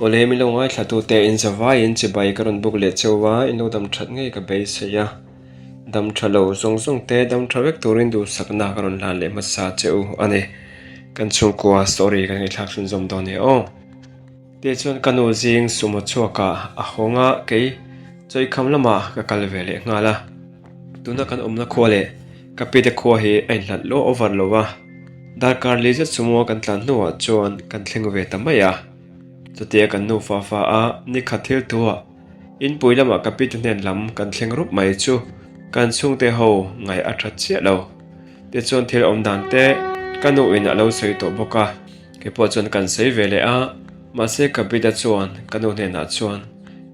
Awle min lo ngaithlatute in zavaiin chibai ka rawn buk leh cheu a, in lo dam that ngei ka beisei a. Dam tha lo zawng zawng te dam tha vek turin duhsakna ka rawn hlan leh hmasa che u a ni. Kan chhungkua story kan ngaihthlak chhunzawm dawn e aw. Tichuan ka nu zing sumo chhuakah a hawng a, kei chawikham lamah ka kal ve leh nghal a. Tuna kan awmna khua leh ka pi te khua hi a inhlat luah over lo a, darkar li zet sumo kan tlan hnuah chuan kan thleng ve ta mai a. Chutia kan nufa fa a nikhat thil thuah inpui lamah ka pi te hnen lam kan thleng rup mai chu kan chhungte ho ngaih a that chiah lo. Tichuan thil awm dan te ka nu in a lo sawi tawh bawk a, keipawh chuan kan sawi ve leh a, mahse ka pi te chuan ka nu hnenah chuan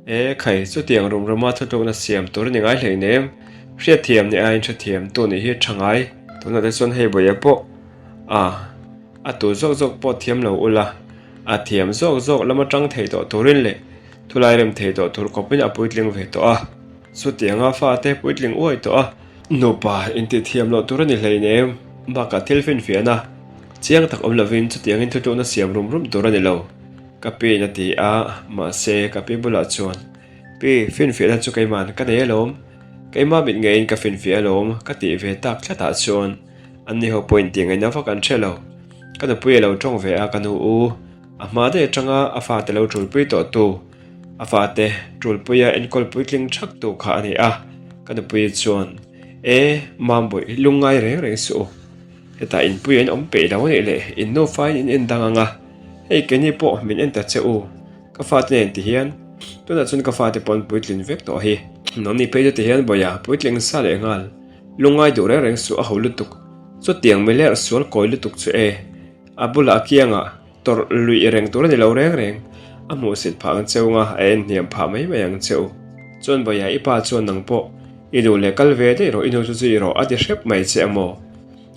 E khai, chutiang rum ruma thutlukna siam tur a ni ngai hleinem, hriatthiam ni aiin hrethiam tu nih hi tha ngai. Tunah te chuan hei Bawia pawh a a tu zawk zawk pawh thiam lo ula, a thiam zawk zawk lama tang thei tawh turin leh thulai rem thei tawh tur kawpin a puitling ve tawh a. Chutianga fate puitling uai tawh a, nupa intihthiam loh tur a ni hleinem, bakah thil finfiahna chiang tak awm lovin chutiangin thutlukna siam rum rum tur a ni lo. Ka piin a ti a, mahse ka pi bulah chuan, Pi, finfiahna chu keima'n ka nei alawm, keimah mit ngeiin ka finfiah alawm ka tih ve tak tlatah chuan anni ho pawhin tih ngaihna vak an hre lo. Ka nupui a lo tawng ve a, ka nu u, a hma daih atanga a fate lo tulpui tawh tu, a fate tulpuia enkawl puitling thak tu kha a ni a, ka nupui chuan, E, Mambawi, lungngai reng reng suh u. Hetah inpui an awm peih lo a nih leh in nufain in en dang ang a, hei keini pawh min en ta che u, ka fate nen ti hian tunah chuan ka fate pawh an puitlin vek tawh hi. Nangni phei chu ti hian Bawia puitling sa leh nghal, lungngai duh reng reng suh a ho lutuk, chutiang miler sual kawi lutuk chu e, a bulah a kiangah tawrh luih reng tur a ni lo reng reng, a hmuhsit phah ang cheu nga a en hniam phah mai mai ang che u. Chuan Bawia i pa chuan nang pawh i duh leh kal ve daih rawh i nu chu zui rawh a ti hrep mai che a maw?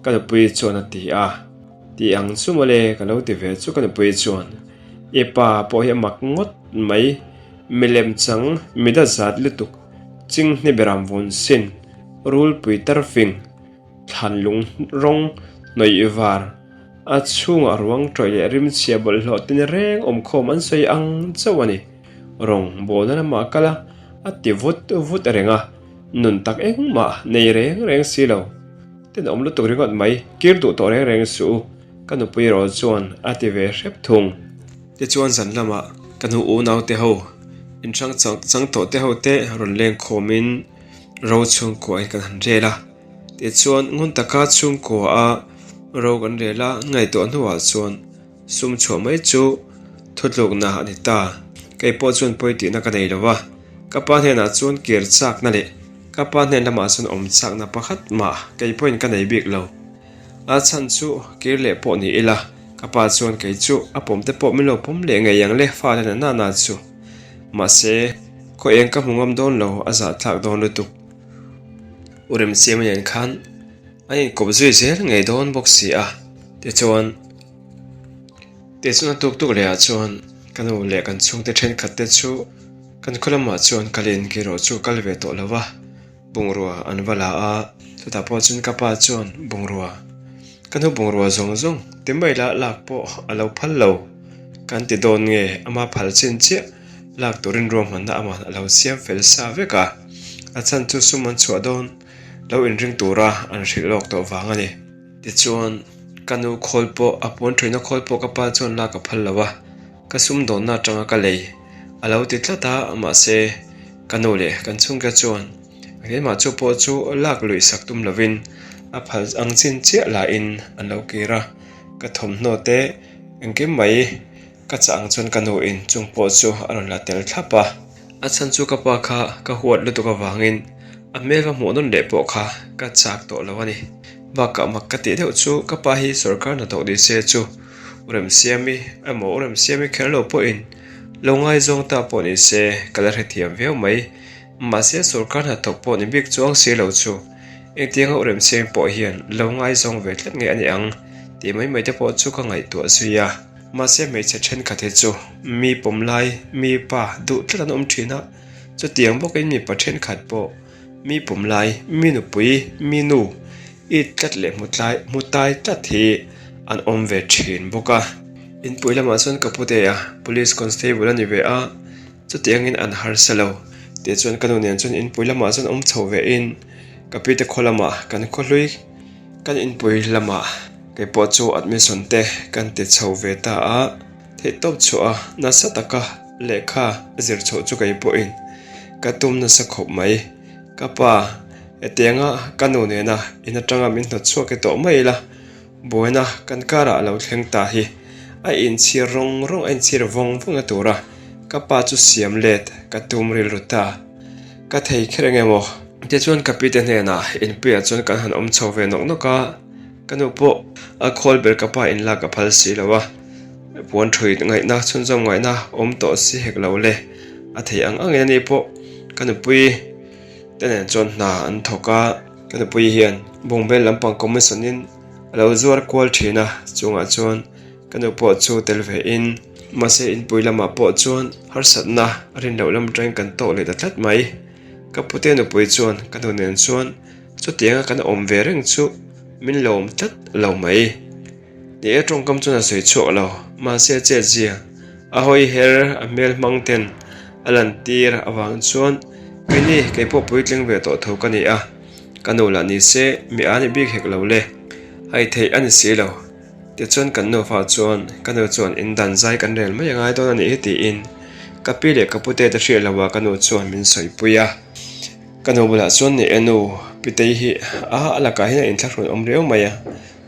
Ka nupui chuan a ti a, Ti ang chu mawle ka lo ti ve chu ka nupui chuan i pa pawh hi a mak ngawt mai, milem chang mi da zat lutuk, chinghne beram vun sin, rulpui tarfing, thlan lung rawng hnawih var, a chhungah ruang tawih leh rimchhia bawlhhlawh te ni reng awmkhawm an sawi ang chauh a ni. Rawng bawlna lamah a kal a, a ti vut vut reng a, nun tak engmah nei reng reng si lo. Tenawm lutuk ringawt mai, kir duh tawh reng reng suh u, ka nupui erawh chuan a ti ve hrep thung. Tichuan zan lamah ka nu unau te ho, inhrang chang chang tawh te ho te rawn leng khawmin ro chhungkua in kan han rel a. Tichuan ngun taka chhungkua a ro kan rel a, ngaihtuah hnuah chuan sum chhuah mai chu thutlukna a ni ta. Kei pawh chuan pawi tihna ka nei lo va, ka pa hnenah chuan kir chakna leh Ka pa hnen lamah chuan awm chakna pakhat mah kei pawhin ka nei bik lo. A chhan chu kir leh pawh ni ila, ka pa chuan kei chu a pawm te pawh min lo pawm leh ngei ang le fale na nana chu. Mahse, khaw eng ka hmu ngam dawn lo, a zahthlak dawn lutuk. U Remsiama nen khan an inkawp zui zel ngei dawn bawk si a, tichuan. Tichuan a tuk tuk lehah chuan ka nu leh kan chhungte thenkhat te chu kan khaw lamah chuan kalin kerawh chu kal ve tawh lo va, bungrua an va la a, chutah pawh chuan ka pa chuan bungrua ka nu bungrua zawng zawng ti mai la lak pawh a lo phal lo kan ti dawn nge ama phal chin chiah lak turin ruahmanna aman a lo siam fel sa vek a, a chhan chu sum an chhuah dawn lo inring tura an hrilh lawk tawh vang a ni. Tichuan, ka nu khawl pawh a puan ṭhuina khawl pawh ka pa chuan lak a phal lo a, ka sumdawnna aṭanga ka lei a lo ti tlat a, mahse, ka nu leh kan chhungte chuan keimah chu pawh chu lak luih sak tum lovin a phal ang chin chiah lahin an lo kir a, ka thawmhnaw te engkim mai Ka chah ang chuan ka nu in chung pawh chu a rawn la tel thlap a. A chhan chu ka pa kha ka huat lutuk avangin a hmel va hmuh nawn leh pawh kha ka chak tawh lo a ni. Bakah mak ka tih deuh chu ka pa hi sorkar hnathawk ni se chu U Remsiami emaw U Remsiami kher lo pawhin lo ngaizawng ta pawh ni se ka la hrethiam viau mai. Mahse sorkar hnathawk pawh ni bik chuang si lo chu engtianga U Remsiami pawh hian lo ngaizawng ve tlat nge a ni ang tih mai mai te pawh chu ka ngaihtuah zui a. Mahse hmeichhe thenkhat hi chu mi pawm lai, mi pa duh tlat an awm thin a, chutiang bawkin mipa thenkhat pawh mi pawm lai, mi nupui, mi nu it tlat leh hmu tlai hmu tai tlat hi an awm ve thin bawk a. Inpui lamah chuan ka pu te a, Police Constable a ni ve a, chutiangin an harsa lo. Tichuan ka nu nen chuan inpui lamah chuan awm chho ve in ka pi te khaw lamah kan khaw hlui kan inpui lamah kei pawh chu admission te kan ti chho ve ta a, theihtawp chhuah a nasa taka lehkha zir chhoh chu kei pawhin ka tum nasa khawp mai. Ka pa, hetianga ka nu nena in atanga min hnawt chhuak i tawh mai ila, Buaina kan karah a lo thleng ta hi a inchhir rawng rawng a inchhir vawng vawng na tura ka pa chu siam let ka tum rilru ta. Ka thei kher eng emaw? Tichuan ka pite hnenah inpuiah chuan kan han awm chho ve nawk nawk a, ka nu pawh a khawl ber ka pa inlak a phal si lo a, puan ṭhui ngaihna chhunzawm ngaihna awm tawh si hek lo le, a thei ang angin ani pawh ka nupui te nen chuan hna an thawk a. Ka nupui hian bungbel lampang commission in a lo zuar kual thin a, chungah chuan ka nu pawh chu tel ve in mahse inpui lamah pawh chuan harsatna a rin loh lam atangin kan tawk leh ta tlat mai. Ka pute nupui chuan ka nu nen chuan chutianga kan awm ve reng chu min lawm tlat lo mai. Ni e tawngkam chuan a sawi chhuak lo, mahse a chet zia a hawi her a hmel hmang ten a lan tir avang chuan Mini kei pawh puitling ve tawh tho ka ni a, ka nu lah ni se mi a ni bik hek lo le, hai theih a ni si lo. Tichuan kan nufa chuan ka nu chuan in dan zai kan rel mai a ngai dawn a nih hi tiin ka pi leh ka pute te hriat loh ah ka nu chuan min sawipui a. Ka nu bulah chuan ni e nu, Pitei hi a a lakah hian a inthlahrun awm riau mai a.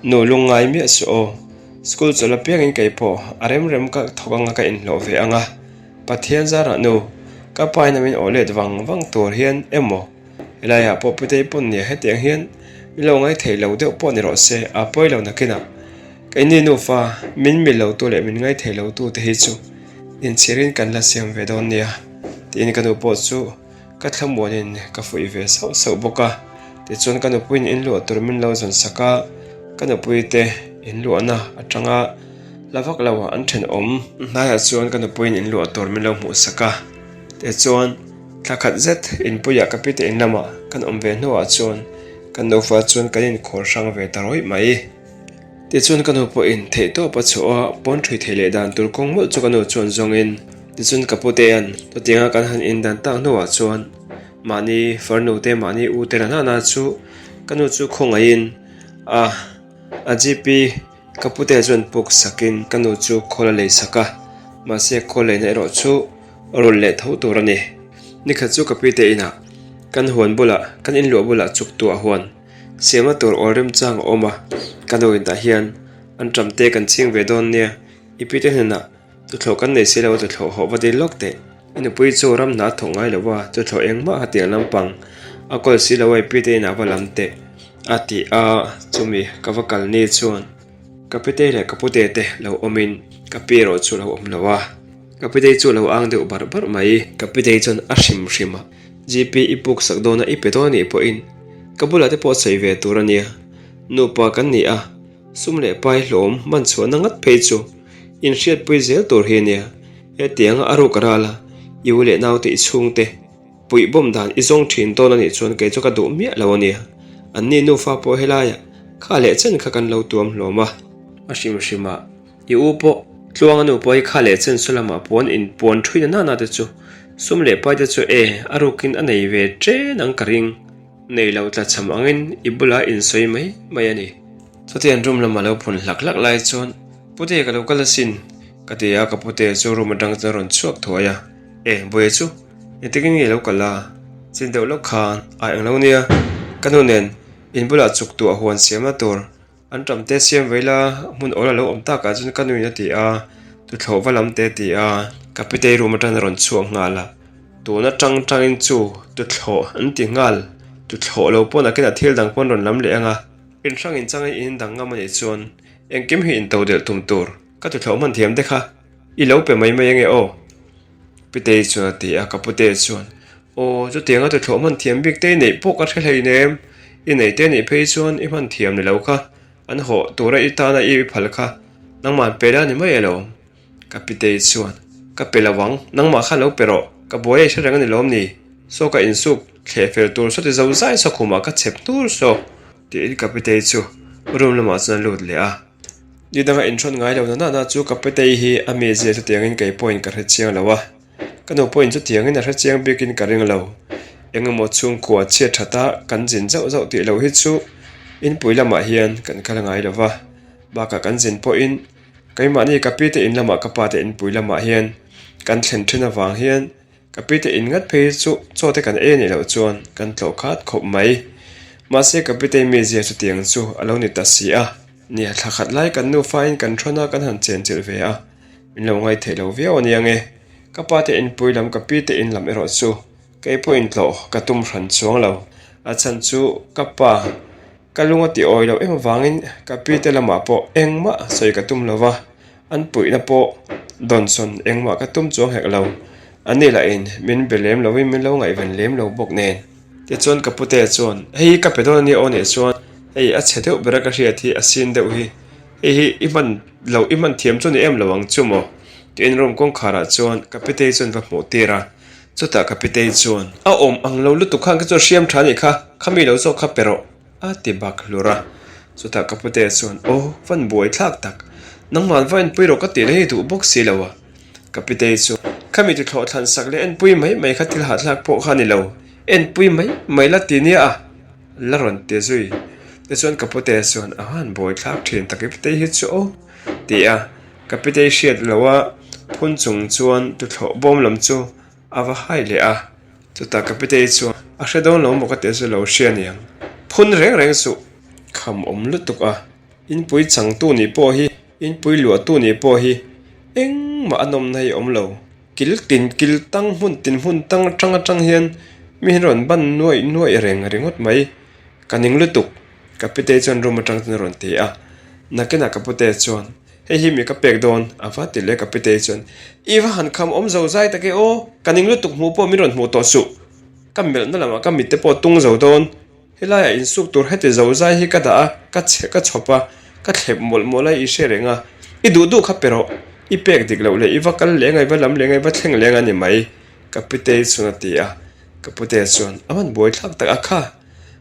Nu lungngai miah suh aw, school chawlh apiangin kei pawh a rem rem ka thawk anga ka inhlawh ve ang a, Pathian zarah nu, ka pa in a min awh let vang vang tur hian emaw helaiah pawh Putei pawn nia hetiang hian min lo ngai thei lo deuh pawh ni rawh se, a pawi lo nakinah keini nufa min mil lo tu leh min ngai thei lo tu te hi chu inchhirin kan la siam ve dawn nia tiin ka nu pawh chu Ka thlamuanin ka fuih ve sauh sauh bawk a, tichuan ka nupuiin inluah tur min lo zawn sak a, ka nupuite inluahna atanga la vak lo an thenawm. Hnaiah chuan ka nupuiin inluah tur min lo hmuh sak a, tichuan thla khat zet inpuiah ka pite in lamah kan awm ve hnuah chuan kan nufa chuan kan inkhawr hrang ve ta rawih mai. Tichuan ka nu pawhin theihtawp a chhuah a, pawn ṭhui thei leh dan tur kawng mawlh chu ka nu chuan zawngin tichuan ka putea'n chutianga kan han indan tak hnuah chuan mahni farnu te mahni u te la nana chu ka nu chu khawngaihin a a GP ka putea chuan puk sakin ka nu chu khawl a lei sak a, mahse khawl leina erawh chu rawn leh tho tur a ni. Nikhat chu ka pite inah kan huan bulah kan inluah bulah chuk tuah huan. Siamna tur awl remchang a awm a, ka nu in tah hian an ṭam te kan chhing ve dawn nia, i pite hnenah tuthlawh kan nei si lo a tuthlawh hawh va dil lawk teh. I nupui chu ram hna a thawk ngai lo a, tuthlawh engmah kha tiang lampang a kawl si lo a i pite inah va lam teh a ti a, chumi ka va kal ni chuan ka pite leh ka pute te lo awmin ka pi erawh chu lo awm lo a, ka pite chu a lo ang deuh barh barh mai. Ka pite chuan a hrim hrim a. GP i puk sak dawn a i pe dawn anih pawhin ka bulah te pawh sawi ve tur a nia. Nupa kan ni a, sum leh pai hlawm hman chhuahna ngat phei chu inhriatpui zel tur hi a nia. Hetianga a ruk a ral a, i u leh naute i chhungte puih bawm dan i zawng thin dawn anih chuan kei chu ka duh miah lo a nia. Anni nufa pawh helaiah kha leh chen kha kan lo tuam hlawm a. A hrim hrim a. I u pawh Tluanga nu pawh hi kha leh chen saw lamah puan in puan thui na nana te chu sum leh pai te chu e a rukin a nei ve chen ang ka ring. Nei lo tlachham angin i bula insawi mai mai a ni. Chutiang room lama lo phun hlak hlak lai chuan Pute ka lo kal asin ka ti a, ka pute chu room atang chuan a rawn chhuak thuai a, E Buaia chu engtikin nge i lo kal a? Chin deuh lawk khan a englo nia ka nu nen in bulah chuk tuah huan siamna tur An ṭam te siam vei la, hmun awl a lo awm takah chuan ka nuin a ti a, tuthlawh va lam te a ti a, ka pitei room aṭang a rawn chhuak nghal a, tun aṭang ṭangin chu tuthlawh an ti nghal, tuthlawh lo pawn a kinah thil dang pawn rawn lam leh ang a, inhrang inchangin in dang ngam a nih chuan engkim hi into delh tum tur ka tuthlawh hman thiam te kha i lo pe mai mai ange aw. Pitei chuan a ti a, ka pute chuan Aw, chutianga tuthlawh hman thiam bik te i neih pawh ka hre hleinem, i nei te nih phei chuan i hman thiam ni lo kha, an hawh tura i tana i phal kha nangmah pe la ni mai elo? Ka pitei chuan, Ka pe lo ang, nangmah kha lo pe rawh, ka buai a i hre reng a ni lawm ni? Saw ka insuk thleh fel tur saw ti zo zai saw khumah ka chep hnur saw, tiin ka pitei chu room lamah chuan a lut leh a. Ni danga inhrawn ngai lo na nana chu ka Petei hi a mizia chutiangin kei pawhin ka hre chiang lo a, ka nu pawhin chutiangin a hre chiang bikin ka ring lo. Eng emaw chhungkua chhiat thata kan zin zauh zauh tih loh hi chu inpui lamah hian kan kal ngai lo va, bakah kan zin pawhin keimahni ka pite in lamah ka pate inpui lamah hian kan thlen thin avang hian Ka pite in ngat phei hi chu chaw te kan ei a nih loh chuan kan tlawh khat khawp mai. Mahse ka pitei mizia chutiang chu a lo ni ta si a. Nia thla khat lai kan nufa in kan thawn a kan han chen chilh ve a, min lo ngaih theih lo viau a nia nge. Ka pa te inpui lam ka pi te in lam erawh chu kei pawh in tlawh ka tum hran chuang lo. A chhan chu ka pa ka lung a ti awi loh em avangin ka pi te lamah pawh engmah sawi ka tum lo va. An puihna pawh dawnsawn engmah ka tum chuang hek lo. A ni lahin min be lem loin min lo ngaihven lem lo bawk nen. Tichuan ka pute chuan, Hei hi ka pe dawn a nia aw nih chuan hei a chhe deuh bera ka hriat hi a sin deuh hi. Hei hi i hman lo i hman thiam chu ni em lo ang chu maw? Tiin room kawngkharah chuan ka pitei chuan va hmuh tir a. Chutah ka pitei chuan, A awm ang lo lutuk khan ka chuan hriam tha nih kha, khami lo zawk kha pe rawh. A ti bak hlur a, chutah ka pute chuan, Aw, van buai thlak tak, nangman va enpui rawh ka tih leh hi duh bawk si lo a. Ka pitei chu, Khami ti thlawh thlan sak leh enpui mai mai kha thil hahthlak pawh kha a ni lo, enpui mai mai la ti nia a, la rawn ti zui. Tichuan ka pute chuan, A han buai thlak thin tak i pitei hi chu aw, ti a, ka pitei hriat loha phun chung chuan tuthlawh bawm lam chu A va hai leh a, chutah ka pitei chuan a hre dawn lo maw ka tih chu lo hria niang. Phun reng reng suh. Kham awm lutuk a, inpui changtu nih pawh hi, inpui luahtu nih pawh hi engmah a nawmna hi a awm lo. Kil tin kil tang hmun tin hmun tang atang atang hian mi hi rawn ban nuaih nuaih reng ringawt mai. Ka ning lutuk, ka pitei chuan room atang chuan a rawn ti a. Nakinah ka pute chuan Hei hi mi ka pek dawn, a va ti leh ka pitei chuan, I va han kham awm zo zai tak e aw, ka ning lutuk hmuh pawh min rawn hmuh tawh suh. Ka melhna lamah ka mitte pawh tung zo dawn, helaiah insuk tur heti zo zai hi ka dah a, ka chhe ka chhawp a, ka thlep mawlh mawlh a i hre reng a, i duh duh kha pe rawh, i pek dik loh leh i va kal leng a, i va lam leng a, i va thleng leng a ni mai, ka pitei chuan a ti a, ka pute chuan, A van buaithlak tak a kha.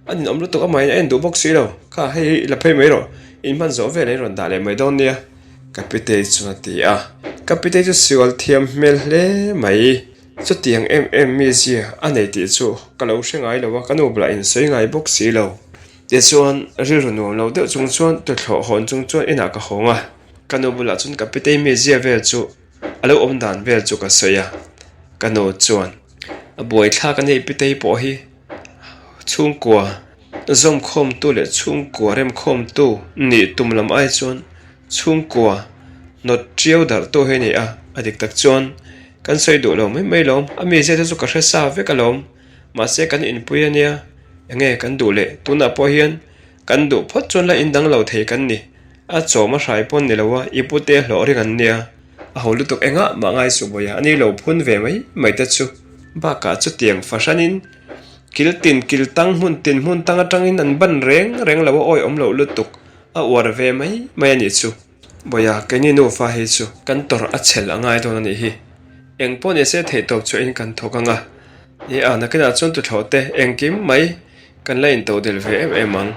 A ninawm lutuk amahin a en duh bawk si lo. Kha hei hi i la phei mai rawh, in hman zawh vel in rawn dah leh mai dawn nia, ka pitei chuan a ti a. Ka pitei chu sual thiam hmel hle mai. Chutiang em em mizia a nei tih chu ka lo hre ngai lo a, ka nu bulah in sawi ngai bawk si lo. Tichuan rilru nuam lo deuh chung chuan tuthlawh hawn chung chuan inah ka hawng a, ka nu bulah chuan ka pitei mizia vel chu a lo awm dan vel chu ka sawi a. Ka nu chuan a buaithlak a nih pitei pawh hi. Chhungkua zawmkhawmtu leh chhungkua remkhawmtu nih tum lam ai chuan chhungkua hnawt tiau darhtu hi a ni a, a dik tak chuan kan sawi duh lo mai mai lawm, a mizia te chu ka hre sa vek alawm, mahse kan inpui a nia, enge kan duh leh tunah pawh hian kan duh phawt chuan la indang lo thei kan ni, a chawm a hrai pawn ni lo a, i pute hlawh ring an nia. A ho lutuk engah mah ngai suh bawiha a ni lo phun ve mai mai te chu. Bakah chutiang fahranin kil tin kil tang hmun tin hmun tang atangin an ban reng reng lo a awi awm loh lutuk a uar ve mai mai a nih chu. Bawiha keini nufa hi chu kan tawrh a chhel a ngai dawn a nih hi. Eng pawh ni se theihtawp chu in kan thawk ang a. Ni a nakinah chuan tuthlawh te engkim mai Kan la into del ve em em ang.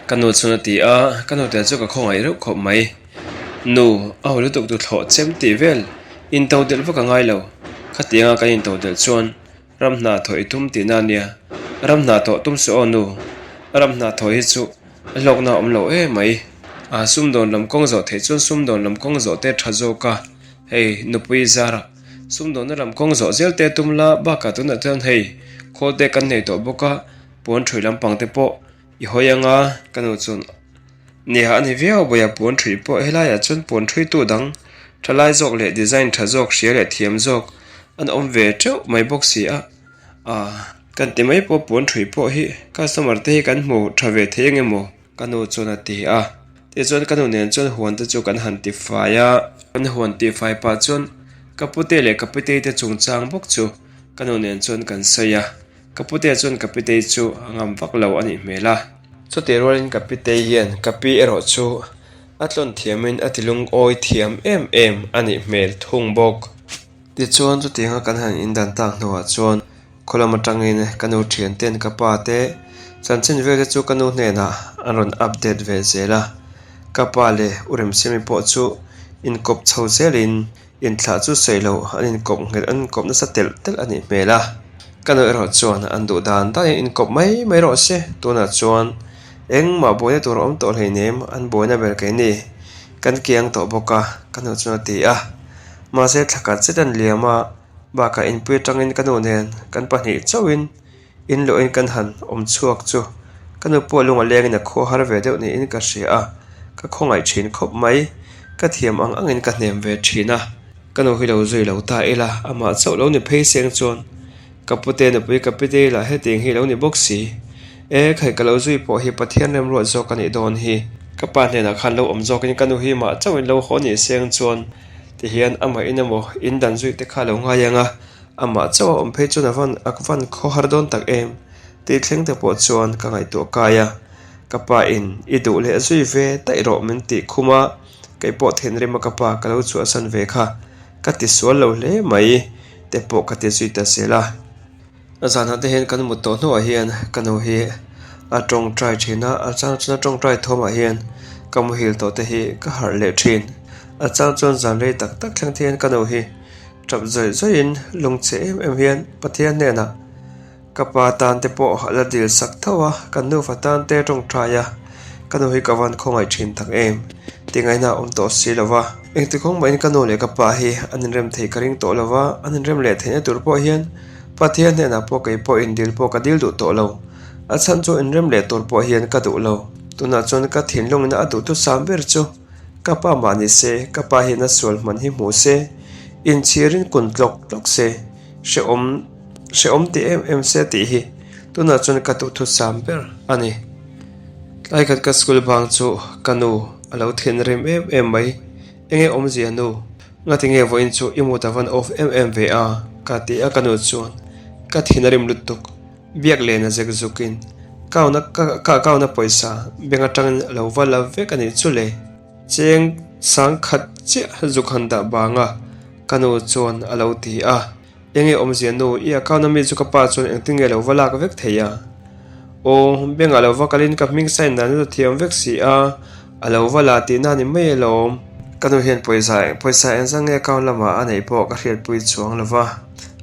Ka nu chuan a ti a, ka nute chu ka khawngaih reuh khawp mai. Nu, a haw lutuk tu thlawh chem tih vel into delh vak a ngai lo. Khatianga kan into delh chuan ram hna thawh i tum tihna a nia. Ram hna thawh tum suh aw nu, ram hna thawh hi chu a hlawkna a awm lo em mai. A sumdawn lam kawng zawh theih chuan sumdawn lam kawng zawh te tha zawk a, hei nupui zara Sumdawnna lam kawng zawh zel te tum la, bakah tunah chuan hei khawl te kan nei tawh bawk a, puan ṭhui lampang te pawh i hawi ang a, ka nu chuan nia a ni viau bawiha puan ṭhui pawh helaiah chuan puan ṭhuitu dang ṭha lai zawk leh design ṭha zawk hria leh thiam zawk an awm ve ṭeuh mai bawk si a, ah kan ti mai pawh puan ṭhui pawh hi customer te hi kan hmu ṭha ve thei ang emaw? Ka nu chuan a ti a, tichuan ka nu nen chuan huan te chu kan han tifai a, kan huan tifai pah chuan ka pute leh ka pitei te chungchang bawk chu ka nu nen chuan kan sawi a, ka pute chuan ka pitei chu a ngam vak lo a nih hmel a. Chutih rualin ka pitei hian ka pi erawh chu a tlawn thiamin a ti lungawi thiam em em a nih hmel thung bawk. Tichuan chutianga kan han indan tak hnuah chuan Khaw lam atangin ka nu thian ten ka pa te chanchin vel te chu ka nu hnenah an rawn update ve zel a. Ka pa leh U Remsiami pawh chu inkawp chho zelin inthlah chu sawi loh an inkawp nghet an inkawp nasa telh telh a nih hmel a. Ka nu erawh chuan an duh dan danin inkawp mai mai rawh se, tunah chuan engmah buaina tur a awm tawh hleinem an buaina ber keini kan kiang tawh bawk a ka nu chuan a ti a. Mahse thla khat zet an liam a, bakah inpui atangin ka nu nen kan pahnih chauhin In luahin kan han awm chhuak chu ka nu pawh lung a lengin a khaw har ve deuh niin ka hria a, ka khawngaih thin khawp mai. Ka thiam ang angin ka hnem ve thin a, ka nu hi lo zui lo ta ila, amah chauh lo ni phei seng chuan ka pute nupui ka pite lah hetiang hi lo ni bawk si. E, khaih ka lo zui pawh hi Pathian remruat zawk a nih dawn hi. Ka pa hnenah khan lo awm zawkin ka nu hi mah chauhin lo haw ni seng chuan tihian amah in emaw in dan zui te kha lo ngai ang a, Amah chauh a awm phei chuan a van a van khaw har dawn tak em tih thleng te pawh chuan ka ngaihtuah kai a, ka pa in i duh leh zui ve daih rawh min tih khum a, kei pawh thinrim a ka pa ka lo chhuahsan ve kha ka ti sual lo hle mai te pawh ka ti zui ta zel a. Zanah te hian kan mut tawh hnuah hian ka nu hi a tawngtai thin a, a chang chuan a tawngtai thawmah hian ka muhil tawh te hi ka harh leh thin, a chang chuan zan rei tak tak thleng te hian ka nu hi. Tap zawih zawihin lungchhe em em hian Pathian hnenah ka pa tan te pawh a la dil sak tho a, kan nufa tan te tawngtai a, ka nu hi ka van khawngaih thin tak em tih ngaihna a awm tawh si lo va. Engti kawng mahin ka nu leh ka pa hi an inrem thei ka ring tawh lo va, an inrem leh theihna tur pawh hian Pathian hnenah pawh kei pawh indil pawh ka dil duh tawh lo, a chhan chu inrem leh tur pawh hian ka duh lo. Tunah chuan ka thinlungin a duhthusam ber chu. Ka pa mah ni se, ka pa hian a sual hman hi hmu se, inchhirin kun tlawk tlawk se, hrehawm hrehawm ti em em se tih hi tunah chuan ka duhthusam ber a ni. Tlai khat ka school bang chu ka nu a lo thinrim em em mai, enge awmzia nu, ngatinge vawiin chu i mut a van off em em ve a? ka ti a ka nu chuan ka thin a rim lutuk. Biak len a zek zukin kauna ka kauna pawisa bank atangin a lo va la vek a nih chu le. Cheng sang khat chiah zuk han dah bang a, ka nu chuan a lo ti a. Enge awmzia nu, i account a mi chu ka pa chuan engtin nge lo va lak vek thei a? Aw, bank ah lo va kalin ka hming sign dan chu thiam vek si a, a lo va la tihna a ni mai alawm. Ka nu hian pawisa pawisa engzah nge account lamah a neih pawh ka hriatpui chuang lo va.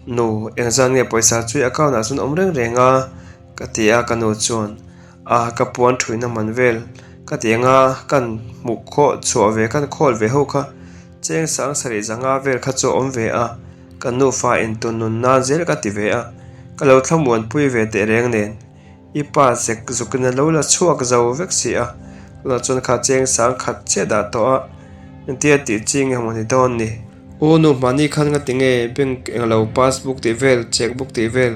Nu, engzan nge pawisa chu i account ah chuan awm reng reng a? ka ti a, ka nu chuan a ka puan thuina man vel ka ti ang a, kan hmuh khawh chhuah ve kan khawl ve ho kha cheng sang sarih zanga vel kha chu a awm ve a, kan nufa intun nun nan zel ka ti ve a, ka lo thlamuanpui ve teh reng nen. I pa zek zukin a lo la chhuak zo vek si a, tunah chuan kha cheng sang khat chiah dah tawh a, engtia tih chi nge maw ni dawn ni? U nu hmani khan nga tinge bank englo passbook tih vel check book tih vel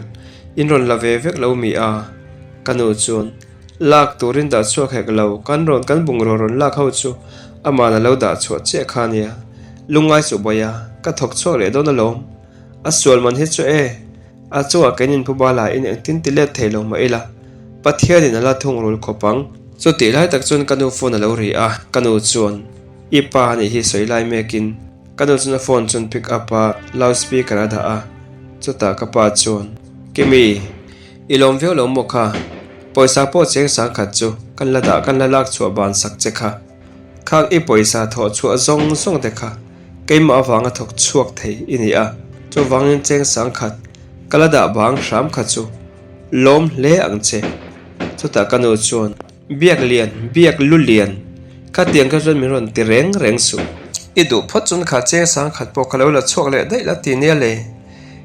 in rawn la ve vek lo mi a? Ka nu chuan lak turin dah chhuak hek lo, kan rawn kan bungraw rawn lak ho chu aman a lo dah chhuah chiah kha nia, lungngai suh bawiha ka thawk chhuak leh dawn alawm, a sual man hi chu e. A chungah kein inphu bala in engtin ti let thei lo mah ila, Pathianin a la thungrul khawp ang. Chutih lai tak chuan ka nu phone a lo ri a, ka nu chuan, I pa anih hi sawi lai mekin. Ka nu chuan a phone chuan pick up a, loud speaker a dah a, chutah ka pa chuan, Kimi, i lawm viau lo maw kha? Pawisa pawh cheng sangkhat chu kan la dah kan la lak chhuah ban sak che kha. Khang i pawisa thawh chhuah zawng zawng te kha keimah avanga thawk chhuak thei i ni a, chuvangin cheng sangkhat ka la dah bang hram kha chu lawm hle ang che. Chutah ka nu chuan, Biak lian, biak lu lian, khatiang kha chuan min rawn ti reng reng suh. I duh phawt chuan kha cheng sangkhat pawh ka lo la chhuak leh daih la ti nia le,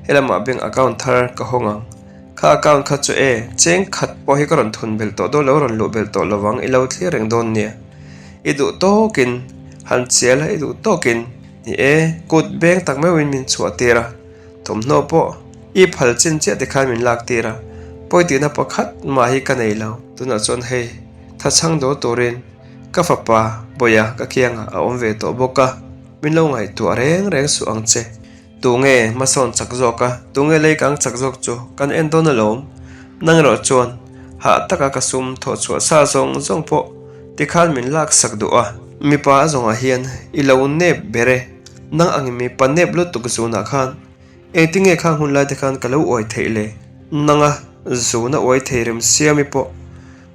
helamah bank account thar ka hawng ang. Kha account kha chu e, cheng khat pawh hi ka rawn thun belh tawh dawn lo, rawn luh belh tawh lovang, i lo thlir reng dawn nia. I duh tawkin han chial a, i duh tawkin ni e, kut beng tak meuhin min chhuah tir a, thawmhnaw pawh i phal chin chiah te khan min lak tir a, pawi tihna pakhat mah hi ka nei lo. Tunah chuan hei, thachhang dawl turin ka fapa Bawia ka kiangah a awm ve tawh bawk a, min lo ngaihtuah reng reng suh ang che. Tunge hmasawn chak zawk a, tunge lei kang chak zawk chu kan en dawn alawm. Nang erawh chuan hah taka ka sum thawh chhuah sa zawng zawng pawh tikhan min lak sak duh a. Mipa a zawngah hian i lo nep ber e, nang angin mipa nep lutuk zunah khan engtinge khang hun lai te khan ka lo uai theih le? Nanga zuna uai thei rem siami pawh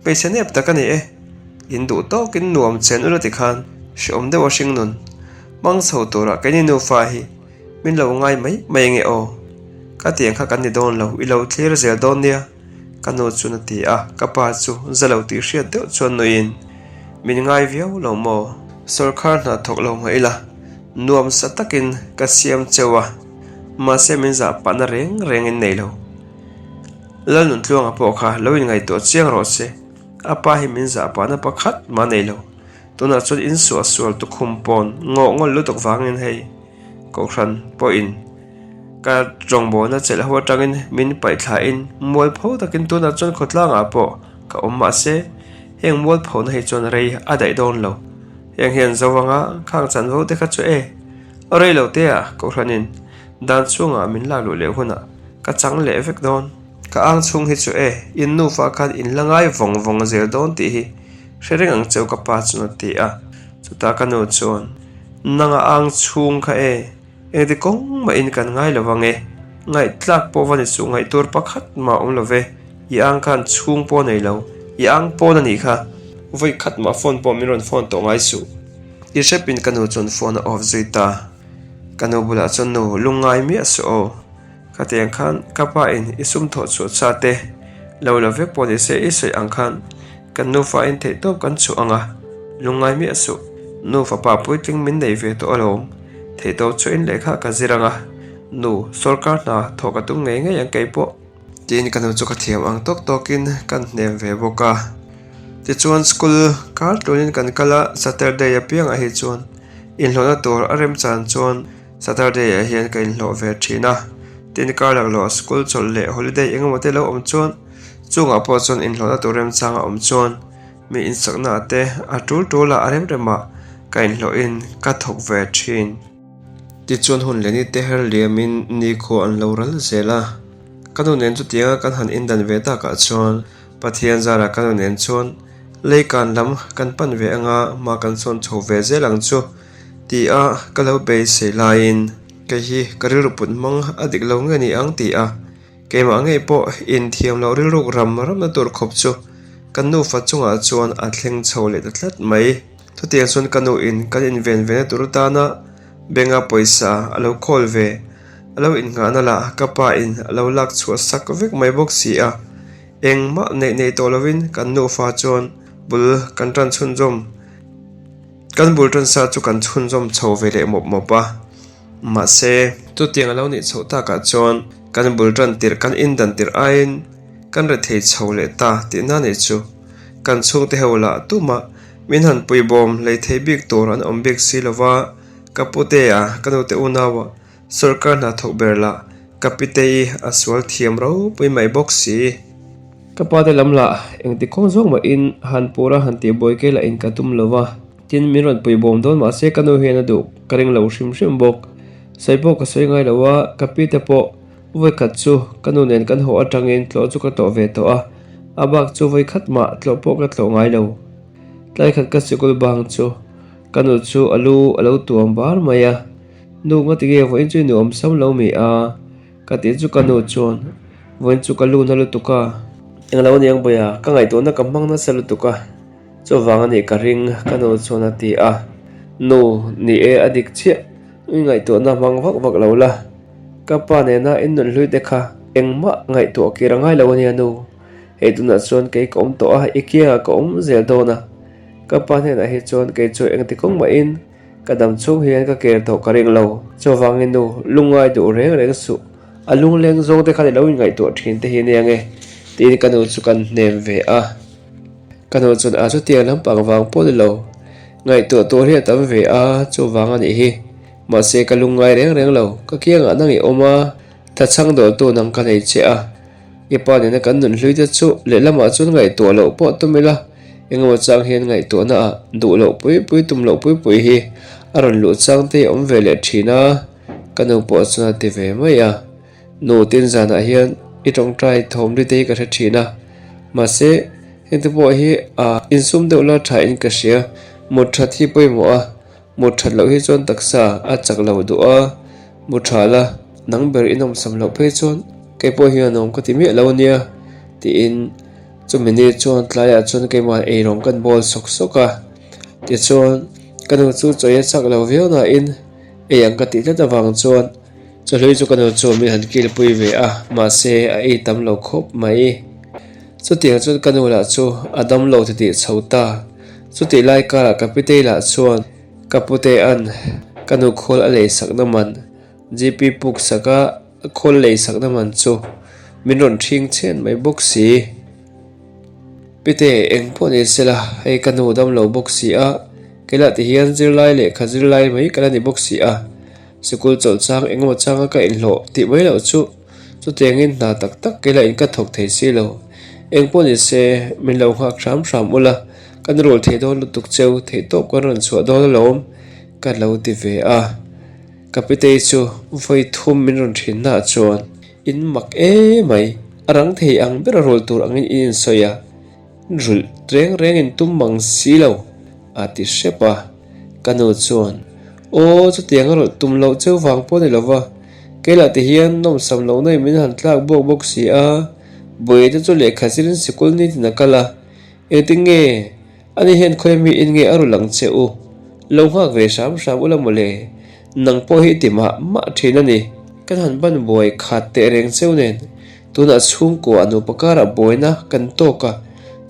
hmeichhe nep tak a ni e. In duh tawkin nuam chen ula tikhan hreawm deuh a hring nun. Hmang chho turah keini nufa hi min lo ngai mai mai ange aw. Ka tiang kha kan ni dawn lo, i lo thlir zel dawn nia, ka nu chuan a ti a, ka pa chu za lo tih hriat deuh chuan nuiin min ngai viau lo maw? Sawrkhar hna thawk lo mah ila, nuam sa takin ka siam cheu a, mahse min zah pahna reng rengin nei lo. Lalnuntluanga pawh kha lo inngaihtuah chiang rawh se. A pa hi min zah pahna pakhat mah nei lo. Tunah chuan in suah sual tukhum pawn ngawh ngawlh lutuk vangin hei Kohhran pawhin ka rawngbawlna chelh ho atangin min paih thlain mualpho takin tunah chuan khawtlangah pawh ka awm mahse heng mualphona hi chuan rei a daih dawn lo. Heng hian Zovanga khang chanvo te kha chu e rei lo te ah Kohhranin dan chhungah min lak luh leh hunah ka chang leh vek dawn. Ka ang chhung hi chu e, in nufa khan in la ngai vawng vawng zel dawn tih hi hre reng ang cheu ka pa chuan a ti a. Chutah ka nu chuan, Nanga ang chhung kha e, engti kawng mah in kan ngai lo vang e, ngaihtlak pawh va ni suh ngaih tur pakhat mah awm lo ve, i ang khan chhung pawh nei lo, i ang pawn a nih kha. Vawi khat mah phone pawh min rawn phone tawh ngai suh. Ti hrepin ka nu chuan phone a off zui ta. Ka nu bulah chuan nu lungngai miah suh aw. Khatiang khan ka pa in i sum thawh chhuah cha te lo la vek pawh ni se i sawi ang khan kan nufa in theih tawp kan chhuah ang a, lungngai miah suh. Nufa pa puitling min nei ve tawh alawm, theih tawp chhuah in lehkha ka zir ang a, nu sawrkar hna thawh ka tum ngei ngei ang kei pawh. Tiin ka nu chu ka thiam ang tawk tawkin kan hnem ve bawk a. Tichuan school kar tluanin kan kal a, Saturday apiangah hi chuan inhlawhna tur a remchan chuan Saturday ah hian ka inhlawh ve thin a, tin kar laklawh school chawlh leh holiday eng emaw te lo awm chuan chungah pawh chuan inhlawhna tur remchang a awm chuan mi insakna ah te a tul tul a a rem rem ah ka inhlawh in ka thawk ve thin. Tichuan hun leh ni te her liam in nikhua an lo ral zel a, ka nu nen chutianga kan han indan ve takah chuan Pathian zarah ka nu nen chuan leikan lam kan pan ve anga hma kan sawn chho ve zel ang chu. Ti a ka lo beisei laiin kei hi ka rilru put hmang a dik lo nge ni ang ti a, keimah ngei pawh inthiam loh rilruk ram ramna tur khawp chu kan nufa chungah chuan a thleng chho leh ta tlat mai. Chutiang chuan ka nuin kan inven vena tur atana benga pawisa a lo khawl ve, a lo innghahna lah ka pa in a lo lak chhuah sak vek mai bawk si a, engmah neih nei tawh lovin kan nufa chuan bul kan tan chhunzawm. Kan bul tan sa chu kan chhunzawm chho ve leh mawp mawp a, mahse, chutiang a lo nih chhoh takah chuan kan bul tan tirh kan indan tirh aiin kan rethei chho leh ta tihna nih chu kan chhungte ho lah tumah min han puibawm lei thei bik tur an awm bik si lova, ka putea ka nute unaua Sawrkar hna thawk ber lah ka pitei a sual thiam ropui mai bawk si. Ka pa te lam lah engti kawng zawng mahin han pur a han tih buai ke lah in ka tum lo va, tin min rawn pui bawm dawn mahse ka nu hian a duh ka ring lo hrim hrim bawk. Sawi pawh ka sawi ngai lo a, ka pi te pawh vawikhat chu ka nu nen kan haw atangin tlawh chu ka tlawh ve tawh a, a bak chu vawikhat mah tlawh pawh ka tlawh ngai lo. Tlaikhat ka sikul bang chu ka nu chu a lu a lo tuam bar mai a. Nu nga tinge vawiin chu i nuam sam lo mi a? Ka tih chu ka nu chuan vawiin chu ka lu na lutuk a. Englo aniang bawiha, ka ngaihtuahna ka hmang nasa lutuk a, chuvang a nih ka ring ka nu chuan a ti a. Nu, ni e a dik chiah, i ngaihtuahna hmang vak vak lo la, ka pa nena in nunhlui te kha engmah ngaihtuah kir a ngai lo ania nu, hei tunah chuan kei ka awm tawh a, i kiangah ka awm zel dawn a, ka pa hnenah hi chuan kei chu engti kawng mahin Ka dam chhung hian ka ker tawh ka ring lo. Chuvangin nu, lungngai duh reng reng suh. A lungleng zawng te khan i lo inngaihtuah thin te hi ania nge? Tiin ka nu chu kan hnem ve a. Ka nu chuan a chutiang lampang vang pawh ni lo. Ngaihtuah tur hi a tam ve a, chuvang a nih hi. Mahse ka lungngai reng reng lo. Ka kiangah nang i awm a, thachhang dawltu nang ka nei che a. I pa nena kan nun hlui te chu lehlamah chuan ngaihtuah loh pawh tum ila, engemaw chang hian ngaihtuahna ah duh loh pui pui tum loh pui pui hi a rawn luh chang te hi a awm ve leh thin a, ka nu pawh chuan a ti ve mai a. Nu tin zanah hian i tawngtai thawm ri te hi ka hre thin a, mahse hengte pawh hi a insum deuh la tha in ka hria, mut that hi pawimawh a, Mut that loh hi chuan taksa a chak lo duh a, mu tha la, nang ber i nawmsam loh phei chuan kei pawh hian a nawm ka ti miah lo ania tiin Chumi ni chuan tlaiah chuan keimah eirawng kan bawl sawk sawk a, tichuan ka nu chu chawi a chak lo viau nain ei ang ka tih tlat avang chuan chawhlui chu ka nu chuan min han kilpui ve a, mahse a ei tam lo khawp mai. Chutiang chuan ka nu lah chu a dam lo titih chho ta. Chutih lai karah ka pitei lah chuan ka putea'n ka nu khawl a lei sakna man GP puk saka khawl lei sakna man chu min rawn ṭhing chhen mai bawk si. Pite eng pawh ni sela hei ka nu dam lo bawk si a, keilah ti hian zirlai lehkha zirlai mai ka la ni bawk si a, sikul chawlh chang engemaw changa ka inhlawh tih mai loh chu chutiangin hna tak tak keilah in ka thawk thei si lo. Eng pawh ni se min lo nghak hram hram ula, kan rul thei dawn lutuk cheu theihtawp kan rawn chhuah dawn alawm ka lo ti ve a. Ka pitei chu vawi thum min rawn thinna ah chuan in mak e mai, a rang thei ang ber a rul tur angin in insawi a, rulh reng reng in tum mang si lo a ti hrep a. Ka nu chuan, Aw chutiang a rulh tum loh cheu vang pawh ni lova, keilah ti hian nawmsam lohna in min han tlak buak bawk si a, buaite chu lehkha zirin sikul nitin a kal a, engtin nge Ani hian khawi mi in nge a ru lang che u? Lo nghak ve hram hram ula mawle, nang pawh hi ti mah mah thin a ni. Kan han ban buai khat teh reng cheu nen, tunah chhungkua nupa karah buaina kan tawk a,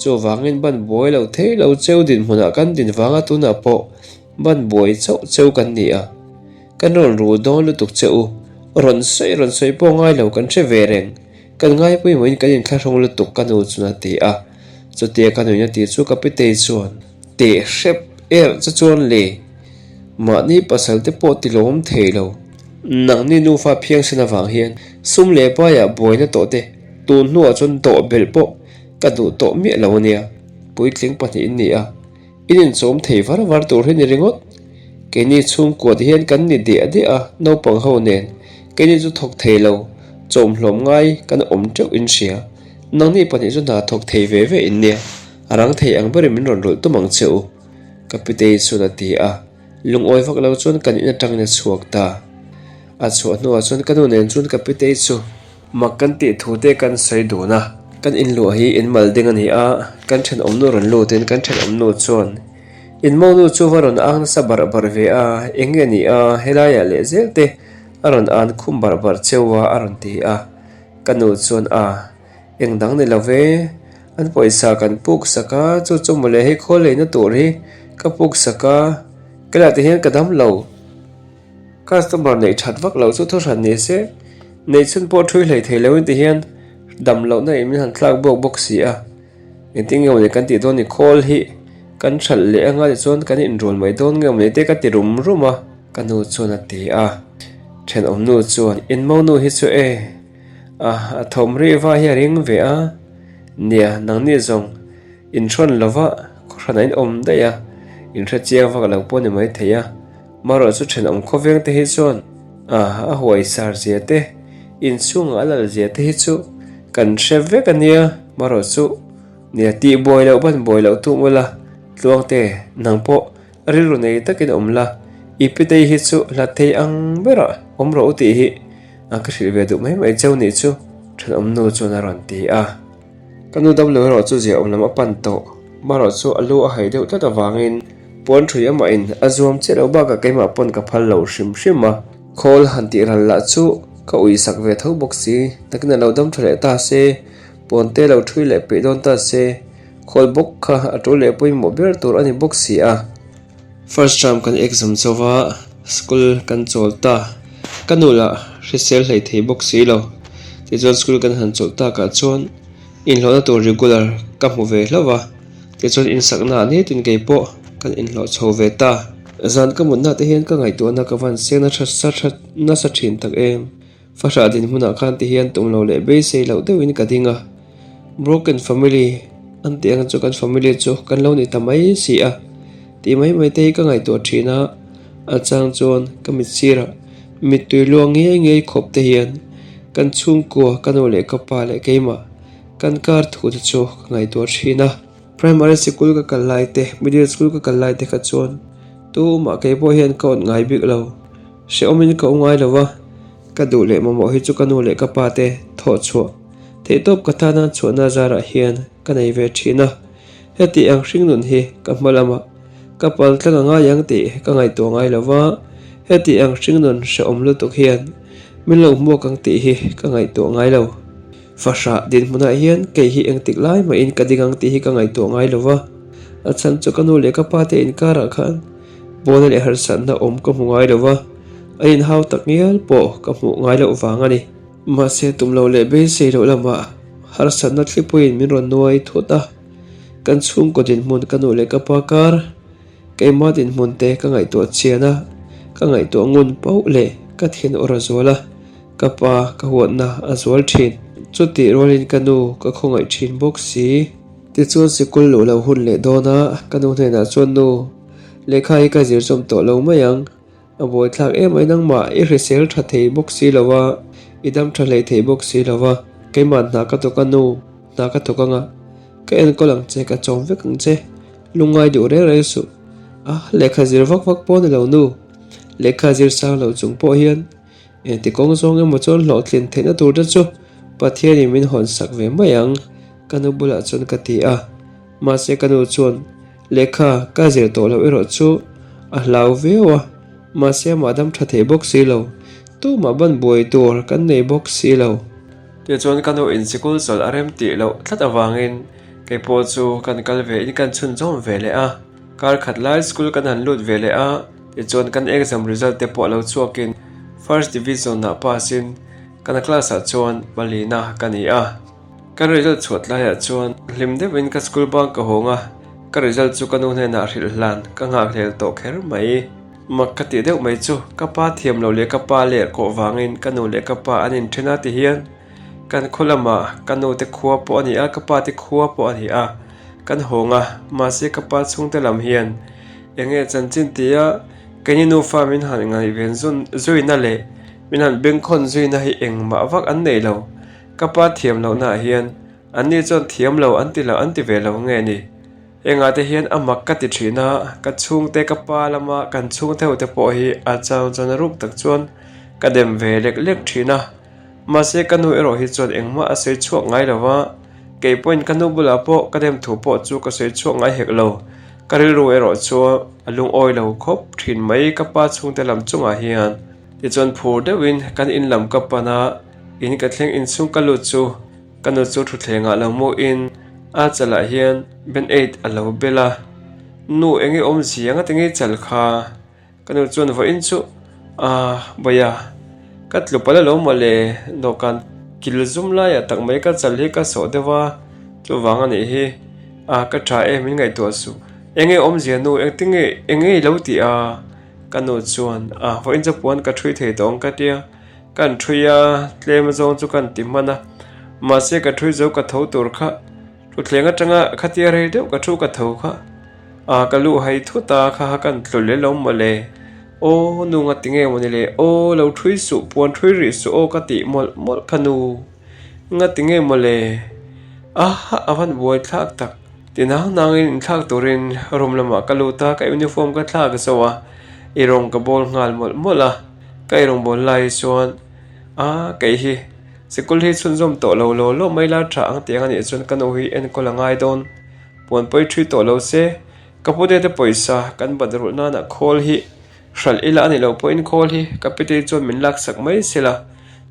chuvangin ban buai lo thei lo cheu dinhmunah kan din vanga tunah pawh ban buai chauh cheu kan ni a. Kan rawn ru dawn lutuk che u, rawn sawi rawn sawi pawh ngai lo kan hre ve reng. Kan ngaipawimawhin kan inthlahrung lutuk ka nu chuan a ti a, chutia ka nuin a ti chu ka pitei chuan teh hrep erh che chuan le mahni pasal te pawh ti lawm thei lo. Nangni nufa phiangsen avang hian sum leh paiah buaina tawh te tun hnuah chuan dawh belh pawh ka duh tawh miah lo ania, puitling pahnihin ni a. In inchawm thei var var tur hi ni ringawt. Keini chhungkua te hian kan ni diah diah a, naupang ho nen. Keini chu thawk thei lo, chawmhlawm ngai kan awm teuh in hria. Nangni pahnih chu hna thawk thei ve ve in nia, a rang thei ang berin min rawn rulh tum ang che u. Ka pitei chuan a ti a, lungawi vak lo chuan kan in atangin a chhuak ta. A chhuah hnuah chuan ka nu nen chuan ka pitei chu. Mak kan tih thu te kan sawi dun a, kan inluah hi in mal ding a ni a, kan thenawm nu rawn lut in kan thenawm nu chuan in mo nu chu va rawn ang nasa barh barh ve a, eng nge ni a helai ah leh zel te a rawn an khum barh barh cheu a a rawn ti a, ka nu chuan a eng dang ni lo ve, an pawisa kan puk sak a chu chu mawle hei khawl leina tur hi ka puk sak a, kelah te hian ka dam lo. Customer neih that vak loh chu thuhran ni se, neih chhun pawh thui hlei thei loin ti hian dam lohna in min han tlak buak bawk si a. Engtin nge mawni kan tih dawn ni khawl hi kan hralh leh anga tichuan kan inrual mai dawn nge mawni te ka ti rum rum a, ka nu chuan a ti a. Thenawm nu chuan in monu hi chu e a a thawm rih va hi a ring ve a, nia nangni zawng inhrawn lova khawhran a inawm daih a, inhre chiang vak lo pawh ni mai thei a. Marawh chu thenawm khawveng te hi chuan a huai sar zia te, inchhungah a lal zia te hi chu kan hre vek a nia. Marawh chu nia tih buai loh ban buai loh tum ula, Tluangte nang pawh rilru nei takin awm la, i pitei hi chu hlat thei ang berah awm rawh u tih hi a ka hrilh ve duh mai mai cheu nih chu thenawm nu chuan a rawn ti a. Ka nu damlo erawh chu ziaawm lam a pan tawh. Marawh chu a lu a hai deuh tlat avangin puan ṭhui amahin a zuam chiah loh bakah keimah pawn ka phal lo hrim hrim a. Khawl han tih ral lah chu ka ui sak ve tho bawk si, nakin a lo dam ṭha leh ta se, puan te lo ṭhui leh peih dawn ta se, khawl bawk kha a ṭul leh pawimawh ber tur a ni bawk si a. First term kan exam zo va, school kan chawl ta. Ka nu lah hrisel hlei thei bawk si lo. Tichuan school kan han chawlh takah chuan inhlawhna tur regular ka hmu ve hlauh va, tichuan insakna ah nitin kei pawh kan inhlawh chho ve ta. Zan ka mutna te hian ka ngaihtuahna ka van seng nasa thin tak em. Fahrah dinhmunah khan ti hian tum lo leh beisei loh deuhin ka ding a, broken family an tih ang chu kan family chu kan lo ni ta mai si a tih mai mai te hi ka ngaihtuah thin a, a chang chuan ka mit sirah mittui luang ngei ngei khawp te hian kan chhungkua ka nu leh ka pa leh keimah kan kar thu te chu ka ngaihtuah thin a. Primary sikul ka kal lai te, middle school ka kal lai te kha chuan tumah keipawh hian ka awt ngai bik lo. Hrehawmin ka u ngai lo va, ka duh leh mamawh hi chu ka nu leh ka pa te thawh chhuah Theihtawp ka tana chhuahna zarah hian ka nei ve thin a. Heti ang hringnun hi ka hma lamah ka pal tlang a ngai ang tih ka ngaihtuah ngai lo va, heti ang hringnun hrehawm lutuk hian min lo hmuak ang tih hi ka ngaihtuah ngai lo. Fahrah dinhmunah hian kei hi engtik lai mahin ka ding ang tih hi ka ngaihtuah ngai lo va, a chhan chu ka nu leh ka pa te inkarah khan buaina leh harsatna awm ka hmu ngai lo va, a inhau tak ngial pawh ka hmuh ngai loh vang a ni. Mahse tum lo leh beisei loh lamah harsatna thlipuiin min rawn nuai thut a, kan chhungkaw dinhmun ka nu leh ka pa kar keimah dinhmun te ka ngaihtuah chian a, ka ngaihtuah ngun pauh leh ka thin awr a zual a, ka pa ka huatna a zual thin. Chutih rualin ka nu ka khawngaih thin bawk si. Tichuan sikul luh lo hun leh dawn a, ka nu hnenah chuan nu lehkha hi ka zir chawm tawh lo mai ang. A buaithlak em mai nangmah i hrisel tha thei bawk si lo a, i dam tha hlei thei bawk si lo a, keimah hna ka thawk a nu, hna ka thawk anga, ka enkawl ang che, ka chawm vek ang che, lungngai duh reng reng suh. A, lehkha zir vak vak pawh a ni lo nu, lehkha zir sang lo chung pawh hian engti kawng zawng emaw chuan hlawhtlin theihna tur te chu Pathianin min hawn sak ve mai ang, ka nu bulah chuan ka ti a, mahse ka nu chuan Lehkha ka zir tawh loh erawh chu a hlau viau a, mahse amah dam tha thei bawk si lo, tumah ban buai tur kan nei bawk si lo. Tichuan ka nu in sikul chawlh a rem tih loh tlat avangin kei pawh chu kan kal ve in kan chhunzawm ve leh a, kar khat lai school kan han lut ve leh a, tichuan kan exam result te pawh lo chhuakin first division ah pass in kan class ah chuan palina ka ni a. Ka result chhuat laiah chuan hlim deuhin ka school bang ka hawng a, ka result chu ka nu hnenah hrilh hlan ka nghakhlel tawh kher mai. Mak ka tih deuh mai chu ka pa thiam lo leh ka pa ler kawh vangin ka nu leh ka pa an inthen a ti hian kan khaw lamah ka nu te khua pawh a ni a, ka pa te khua pawh a ni a, kan hawng a, mahse ka pa chhungte lam hian eng nge chanchin tia keini nufa min han ngaihven zuina leh min han bengkhawn zuina hi engmah vak an nei lo. Ka pa thiam lohna ah hian anni chuan thiam lo an ti lo an ti ve lo nge ni? Engah te hian a mak ka ti thin a, ka chhungte ka pa lama kan chhungte ho te pawh hi a chang chuan a ruk tak chuan ka dem ve lek lek thin a. Mahse ka nu erawh hi chuan engmah a sawi chhuak ngai lo va, kei pawhin ka nu bulah pawh ka dem thu pawh chu ka sawi chhuak ngai hek lo. Ka rilru erawh chu a lungawi lo khawp thin mai ka pa chhungte lam chungah hian. Tichuan phur deuhin kan in lam ka pan a. In ka thleng inchhung ka lut chu ka nu chu thutthleng ah lo mu in a chal ah hian band aid a lo bel a, nu eng nge awmzia nga tinge chal kha ka nu chuan vawiin chu ah bawih a ka tlu palh alo mawle dawhkan kil zum lai ah tak mai ka chal hi ka sawh deuh a chuvang a nih hi ah ka tha em min ngaihtuah suh eng nge awmzia nu engtinge eng nge i lo tih a ka nu chuan ah vawiin chu puan ka thui thei tawh ang ka tia. Kan thui a, tlem zawng chu kan ti hman a, mahse ka thui zo ka tho tur kha thutthleng atanga khatia rei deuh ka thu ka tho kha ah ka luh hai thut a kha kha kan tlu leh lo mawle aw nu nga ti nge mawni le aw lo thui suh puan thui rih suh aw ka tih mawlh mawlh kha nu nga ti nge mawle a a van buai thlak tak ti nang nang in inthlak turin room lamah ka lut a ka uniform ka thlak zo a i rawng ka bawl nghal mawlh mawlh a. Ka eirawngbawl lai chuan a kei hi sikul hi chhunzawm tawh lo law law mai la tha ang tiang a nih chuan ka nu hi enkawl a ngai dawn. Puan pawi thui tawh lo se ka pute te pawisa kan bat rulh nana khawl hi hralh ila a nih loh pawhin khawl hi ka pite chuan min laksak mai sela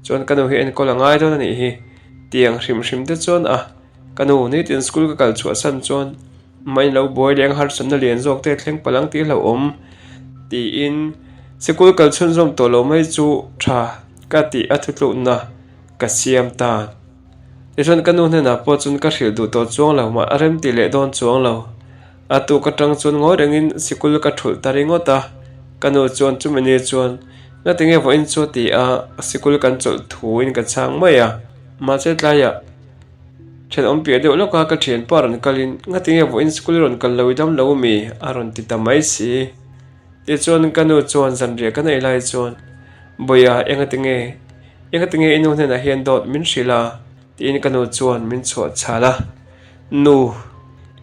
chuan ka nu hi enkawl a ngai dawn a nih hi tiang hrim hrim te chuan a ka nu nitin school ka kal chhuah san chuan Mah in lo buai leng harsatna lian zawk te thleng palh ang tih hlauhawm tiin sikul kal chhunzawm tawh lo mai chu tha ka tih a thutlukna ka siam ta. Tichuan ka nu hnenah pawh chuan ka hrilh duh tawh chuang lo mah a rem tih leh dawn chuang lo. A tuk atang chuan ngawi rengin sikul ka thulh ta ringawt a, ka nu chuan chumi ni chuan ngatinge vawiin chu ti a sikul kan chawlh thuin ka chhang mai a, mahse tlaiah Thenawm piah deuh lawka ka thianpa rawn kalin ngatinge vawiin school rawn kal lo i dam lo mi a rawn ti ta mai si. Tichuan ka nu chuan zanriah ka neih lai chuan Bawiha engatinge engatinge i nu hnenah hian dawt min hrilh a tiin ka nu chuan min chhuah chhal a. Nu,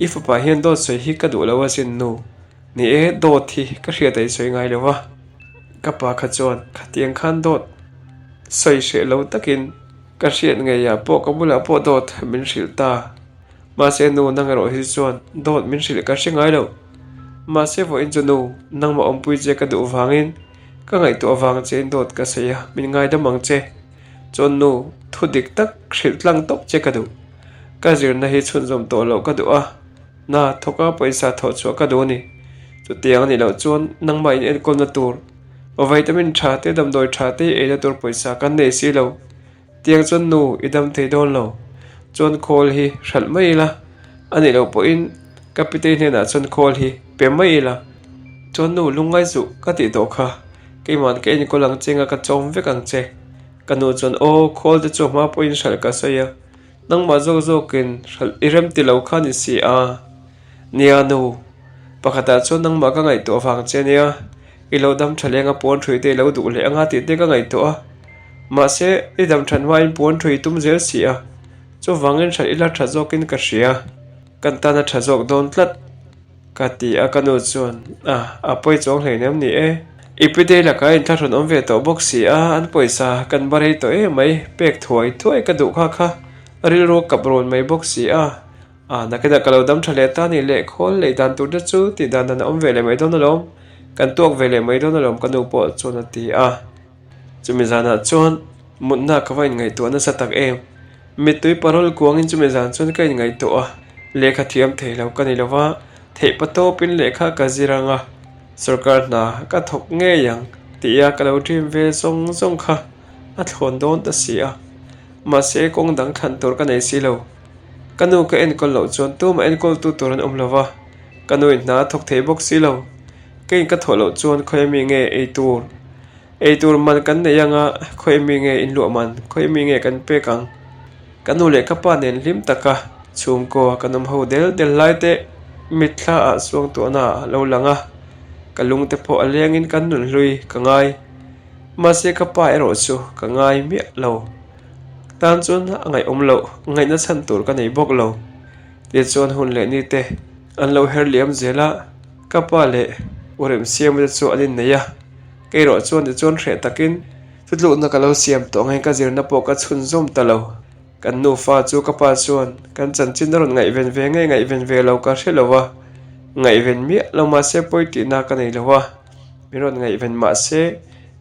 i fapa hian dawt sawi hi ka duh lo asin nu. Ni e, dawt hi ka hriat a i sawi ngai lo va. Ka pa kha chuan khatiang khan dawt sawi hreh lo takin. Ka hriat ngeiah pawh ka bulah pawh dawt min hrilh ta. Mahse nu nang erawh hi chuan dawt min hrilh ka hre ngai lo. Mahse vawiin chu nu, nangmah awmpui che ka duh vangin ka ngaihtuah vang chein dawt ka sawi a, min ngaidam ang che. Chuan nu, thu dik tak hrilh tlang tawp che ka duh. Ka zirna hi chhunzawm tawh loh ka duh a, hna thawka pawisa thawh chhuah ka duh a ni. Chutiang a nih loh chuan nangmah in enkawlna tur, vitamin tha te damdawi tha te eina tur pawisa kan nei si lo. Tiang chuan nu i dam thei dawn lo. Chuan khawl hi hralh mai ila, a nih loh pawhin ka pitei hnenah chuan khawl hi pe mai ila. Chuan nu lungngai suh ka tih tawh kha, keima'n ka enkawl ang che nga ka chawm vek ang che. Ka nu chuan aw khawl te chu a hma pawhin hralh ka sawi a, nangmah zawk zawkin hralh i rem ti lo kha ni si a. Nia nu, pakhatah chuan nangmah ka ngaihtuah vang che nia, i lo dam tha leng a puan ṭhui te i lo duh leh anga tih te ka ngaihtuah a. Mahse, i dam ṭhat hmain puan ṭhui i tum zel si a, chuvangin hralh ila ṭha zawkin ka hria, kan tan a ṭha zawk dawn tlat, ka ti a ka nu chuan, A, a pawi chuang hleinem ni e. I pitei lakah inthlahrun awm ve tawh bawk si a, an pawisa kan ba rei tawh em mai, pek thuai thuai ka duh kha kha, rilru a kap rawn mai bawk si a. A, nakinah ka lo dam tha leh ta ni leh khawl lei dan tur te chu tih dan dan a awm ve leh mai dawn alawm, kan tuak ve leh mai dawn alawm ka nu pawh chuan a ti a. Chumi zanah chuan mutna ka va inngaihtuah nasa tak em? Mittui parawl kuangin chumi zan chuan ka inngaihtuah a, lehkha thiam thei lo ka ni lo va, theih patawpin lehkha ka zir ang a, sorkar hna ka thawk ngei ang tia ka lo dream ve zawng zawng kha a thlawn dawn ta si a, mahse kawng dang thlan tur ka nei si lo. Ka nu ka enkawl loh chuan tumah enkawltu tur an awm lo va, ka nuin hna a thawk thei bawk si lo. Keiin ka thawh loh chuan khawi ami nge ei tur? Ei tur man kan nei anga khawi ami nge inluah man? Khawi ami nge kan pek ang? Ka nu leh ka pa nen hlim taka chhungkaw kan awm ho del del lai te mitthla ah suangtuahna a lo lang a, ka lung te pawh a lengin kan nunhlui ka ngai. Mahse ka pa erawh chu ka ngai miah lo. Tan chuan a ngaihawm loh, ngaihna chhan tur ka nei bawk lo. Tichuan hun leh ni te an lo her liam zel a, ka pa leh u Remsiama te chu an innei a, kei erawh chuan tichuan hreh takin thutlukna ka lo siam tawh angin ka zirna pawh ka chhunzawm ta lo. Kan nufa chu ka pa chuan kan chanchin a rawn ngaihven ve nge ngaihven ve lo ka hre lo a, ngaihven miah lo mahse pawi tihna ka nei lo a, min rawn ngaihven mahse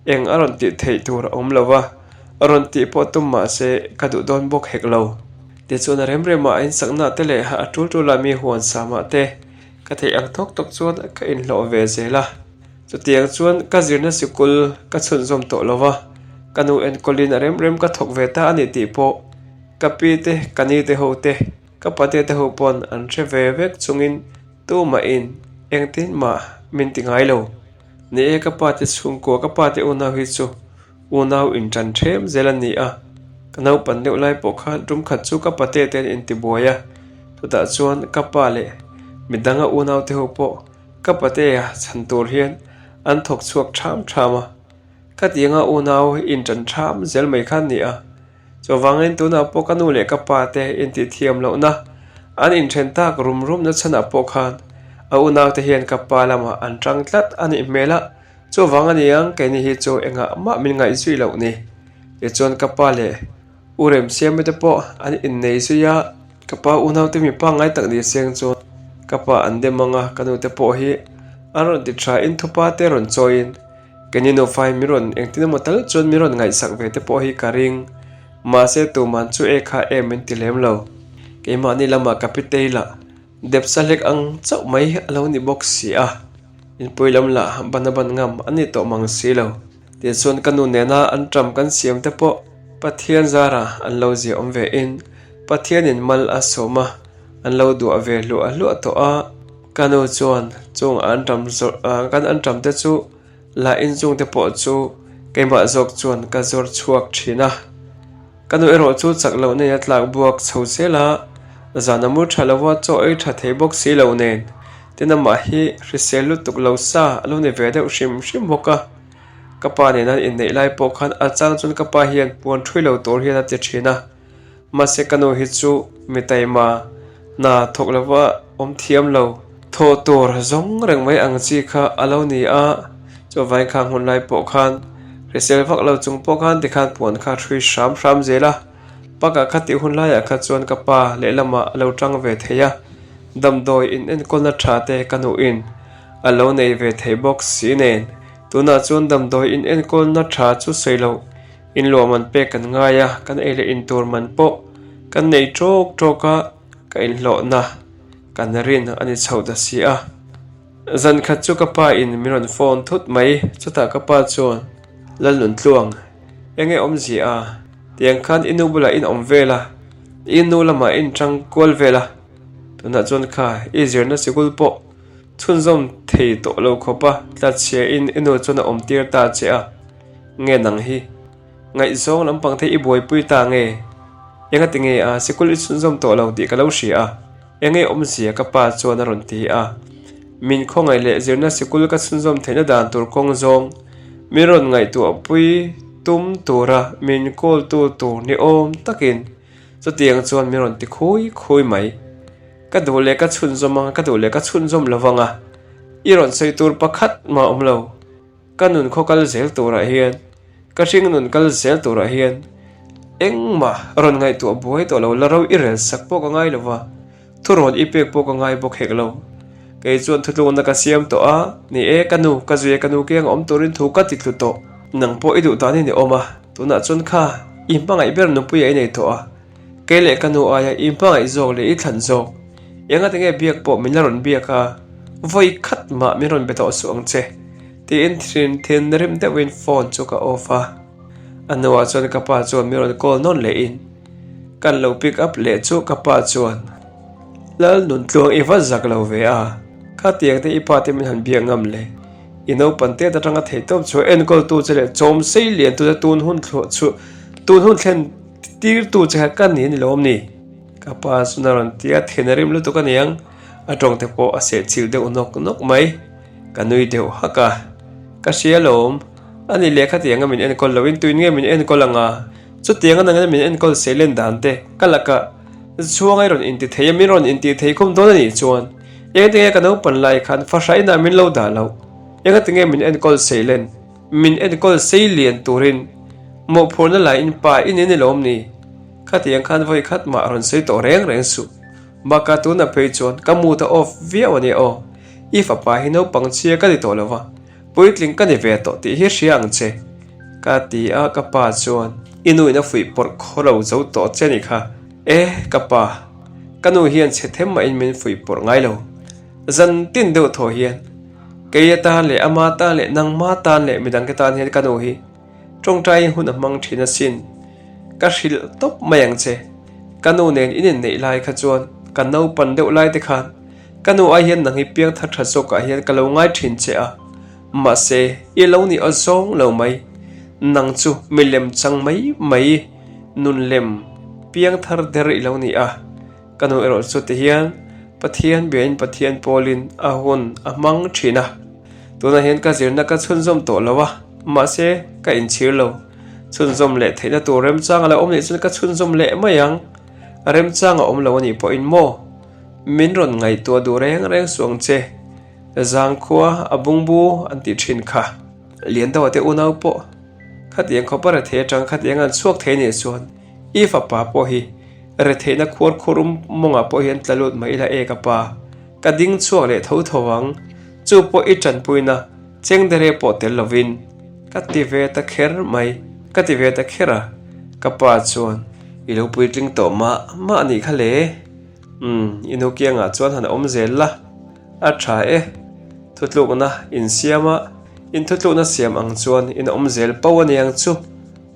Eng a rawn tih theih tur a awm lo va, a rawn tih pawh tum mah se ka duh dawn bawk hek lo. Tichuan a rem rem ah a insakna te leh a tul tul ah mi huan sa mah te ka theih ang tawk tawk chuan ka inhlawh ve zel a. Chutiang chuan ka zirna sikul ka chhunzawm tawh lo va, ka nu enkawlin a rem rem ka thawk ve ta a ni tih pawh ka pi te, ka ni te ho te, ka pate te ho pawn an hre ve vek chungin tumahin engtin mah min ti ngai lo. Ni e, ka pa te chhungkua, ka pa te unau hi chu unau inṭan ṭhem zel a ni a. Ka naupan deuh lai pawh khan tum khat chu ka pate te an intibuai a, chutah chuan ka pa leh midanga unau te ho pawh ka patea chhan tur hian an thawk chhuak ṭham ṭham a. Khatianga unau inṭan ṭham zel mai kha a ni a. Chuvangin tunah pawh ka nu leh ka pa te intihthiam lohna an inthen tak rum rumna chhanah pawh khan a unaute hian ka pa lamah an tang tlat a nih hmel a, chuvang a niang keini hi chu engah mah min ngaih zui loh ni. Tichuan ka pa leh U Remsiami te pawh an innei zui a, ka pa unaute mi pangngai tak ni seng chuan ka pa an dem ang a, ka nute pawh hi an rawn ti thain thupa te rawn chawiin Keini nufa hi min rawn engtin emaw tal chuan min rawn ngaihsak ve te pawh hi ka ring. Mahse tuman chu e kha em min ti lem lo. Keimahni lamah ka pitei lah depsa hlek ang chauh mai a lo ni bawk si a. Inpui lam lah ban a ban ngam a ni tawh mang si lo. Tichuan ka nu nena an ṭam kan siam te pawh Pathian zara an lo zia awm ve in Pathianin mal a sawm a, an lo duah ve hluah hluah tawh a. Ka nu chuan chung an ṭam zawrh kan an ṭam te chu la inchung te pawh chu keimah zawk chuan ka zawr chhuak ṭhin a. Ka nu erawh chu chak loh nei a tlak buak chho zel a, zan a mu ṭha lo a, chaw ei ṭha thei bawk si lo nen tin amah hi hrisel lutuk lo sa a lo ni ve deuh hrim hrim bawk a. Ka pa nen an inneih lai pawh khan a chang chuan ka pa hian puan ṭhui lo tur hian a ti ṭhin a. Mahse ka nu hi chu mi taima hna thawk lova awm thiam lo, thawh tur zawng reng mai ang chi kha a lo ni a, chuvain kha hmun lai pawh khan hrisel vak lo chung pawh khan tikhan puan kha hrui hram hram zel a. Bakah khatih hun laiah kha chuan ka pa lehlamah a lo tang ve thei a, damdawi in enkawlna tha te ka nuhin a lo nei ve thei bawk si nen. Tunah chuan damdawi in enkawlna tha chu sawi loh in luah man pek kan ngai a, kan ei leh in tur man pawh kan nei tawk tawk a, ka inhlawhna kan rin a ni chho ta si a. Zan khat chu ka pa in min rawn phone thut mai, chutah ka pa chuan, Lalnuntluang, enge awmzia a? Tiang khan i nu bulah in awm vel a, i nu lamah in tang kual vel a, tunah chuan kha i zirna sikul pawh chhunzawm thei tawh lo khawp a, tlatchhia in i nu chuan a awm tir ta che a, nge nang hi? Ngaihzawng lampang te i buaipui ta nge? Engati nge a sikul i chhunzawm tawh lo tih ka lo hria a, enge awmzia ka pa chuan a rawn ti a. Min khawngaih leh zirna sikul ka chhunzawm theihna dan tur kawng zawng min rawn ngaihtuahpui tum tura min kawltu tur ni awm takin chutiang chuan min rawn ti khui khui mai. Ka duh leh ka chhunzawm anga ka duh leh ka chhunzawm lo vanga i rawn sawi tur pakhat mah awm lo. Ka nun khaw kal zel turah hian, ka hring nun kal zel turah hian engmah rawn ngaihtuah buai tawh lo la ro i rel sak pawh ka ngai lo va, thurawn i pek pawh ka ngai bawk hek lo. Kei chuan thutlukna ka siam tawh a, ni e, ka nu, ka zui a ka nu kianga awm turin thu ka ti tlu tawh. Nang pawh i duh danin i awm a, tunah chuan kha i hmangaih ber nupui a i nei tawh a, Kei leh ka nu aia i hmangaih zawk leh i thlan zawk. Engati nge biak pawh min la rawn biak a, vawi khat mah min rawn be tawh suh ang che, tiin thin thin rim deuhin phone chu ka off a. A hnuah chuan ka pa chuan min rawn call nawn lehin kan lo pick up leh chu ka pa chuan, Lal Nuntluang i va zak lo ve a, khatiang te i pa te min han biak ngam le. I naupan tet atanga theihtawp chu enkawltu che leh chawm sei liantu che tun hun thluah chu tun hun thlen Tirtu che kha ka ni a ni lo awm ni? Ka pa chuan a rawn ti a, thin a rim lutuk a niang. A tawng te pawh a seh chilh deuh nawk nawk mai. Ka nui deuh hak a. Ka hria alawm. A ni leh khatiang a min enkawl lo in tuin nge min enkawl ang a? Chutiang a nangin min enkawl seh len dan te ka lakah chhuang a i rawn inti thei a, min rawn intih thei khum dawn a nih chuan engtinge ka naupan lai khan fahra inah min lo dah loh? Engatinge min enkawl seh len? Min enkawl sei lian turin mawhphurhna la in pa i ni ni lawm ni? Khatiang khan vawi khat mah rawn sawi tawh reng reng suh. Bakah tunah phei chuan ka mood a off viau a nia aw. I fapa hi naupang chhia ka ni tawh lo va, puitling ka ni ve tawh tih hi hria ang che. Ka ti a, ka pa chuan i nu in a fuih pawrh khaw lo zo tawh che ni kha. E, ka pa, ka nu hian chhe them mahin min fuih pawrh ngai lo. Zan tin deuh thaw hian kei atan leh ama tan leh nangma tan leh midangte tan hian ka nu hi tawngtai hun a hmang thin asin. Ka hrilh tawp mai ang che. Ka nu nen in inneih lai kha chuan ka naupan deuh lai te khan ka nu ai hian nang hi piang thar tha zawkah hian ka lo ngai thin che a, mahse i lo nih aw zawng lo mai. Nang chu milem chang mai mai nun lem piang thar der i lo ni a. Ka nu erawh chu ti hian Pathian biain Pathian pawlin a hun a hmang thin a. Tunah hian ka zirna ka chhunzawm tawh lo a, mahse ka inchhir lo. Chhunzawm leh theihna tur remchang a lo awm nih chuan ka chhunzawm leh mai ang. Remchang a awm lo a nih pawhin maw? Min rawn ngaihtuah duh reng reng suh ang che. Zangkhua a bungbu an tih thin kha. Liandawa te unau pawh khatiang khawpa rethei atang khatiang an chhuak thei nih chuan i fapa pawh hi Retheihna khuar khurum mawngah pawh hian tla lut mai ila e ka pa. Ka ding chhuak leh tho tho ang. Chu pawh i tanpuina chengdere pawh tel lovin. Ka ti ve ta kher mai. Ka ti ve ta kher a. Ka pa chuan i lo puitling tawh mah mah a nih kha le. Umm, i nu kiangah chuan han awm zel la. A tha e. Thutlukna insiam a, in thutlukna siam ang chuan in awm zel po a niang chu.